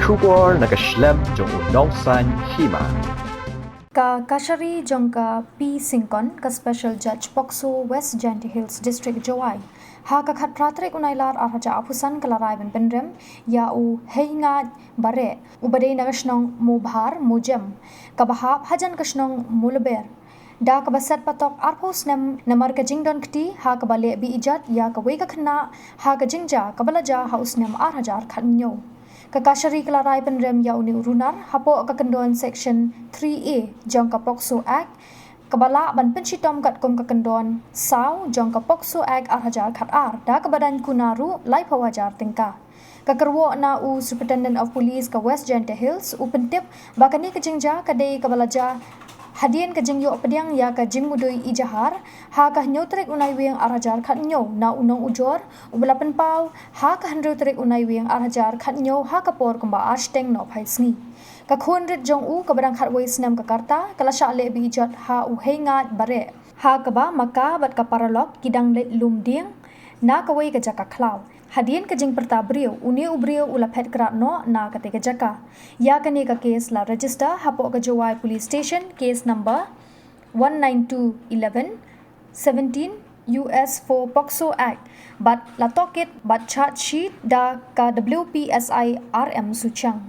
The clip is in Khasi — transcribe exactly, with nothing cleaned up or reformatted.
Khubor na ka shlem jong u Nongsaiñ Hima. Ka Kashari jong ka P Syngkon, ka Special Judge POCSO West Jaintia Hills District, Jowai, ha ka khatphra tarik u Nailar arhajar arphew san, ka la rai ban pynrem ïa u Heingaid Bareh, uba dei na ka shnong Mobhar Mojem, kaba hap hajan ka shnong Molaber, da kaba set patok arphew snem namar ka jingdon kti ha kaba leh be ijot ïa kawei ka khynnah ha ka jingjia kaba la jia ha u snem arhajar khathynñiew. Ka Kashari ka la rai pynrem ïa une u runar hapoh ka kyndon Section three A jong ka POCSO Act, kaba lah ban pynshitom katkum ka kyndon saw jong ka POCSO Act arhajar khatar, da kaba daiñ kuna ruh laiphew hajar tyngka. Ka kyrwoh na u Superintendent of Police ka West Jaintia Hills u pyntip ba kane ka jingjia ka dei kaba la jia hadien ka jingïoh pdiang ïa ka jingmudui ijahar ha ka hynñiew tarik u Naiwieng arhajar khathynñiew na u nongujor, uba la pynpaw ha ka hynriew tarik u Naiwieng arhajar khathynñiew ha ka por kumba ar shiteng nohphai sngi. Ka khun rit jong u kaba dang khatwei snem ka rta ka la shah leh be ijot ha u Heingaid Bareh, ha kaba ma ka bad ka paralok ki dang leit lum dieng na kawei ka jaka khlaw. Hadien ka jingpyrta briew, une u briew u la phet krad noh na katei ka jaka. Ïa kane ka case la register hapoh ka Jowai Police Station, case number one nine two eleven seventeen U S four POCSO Act, bad la tohkit bad charge sheet da ka W P S I R M Suchiang.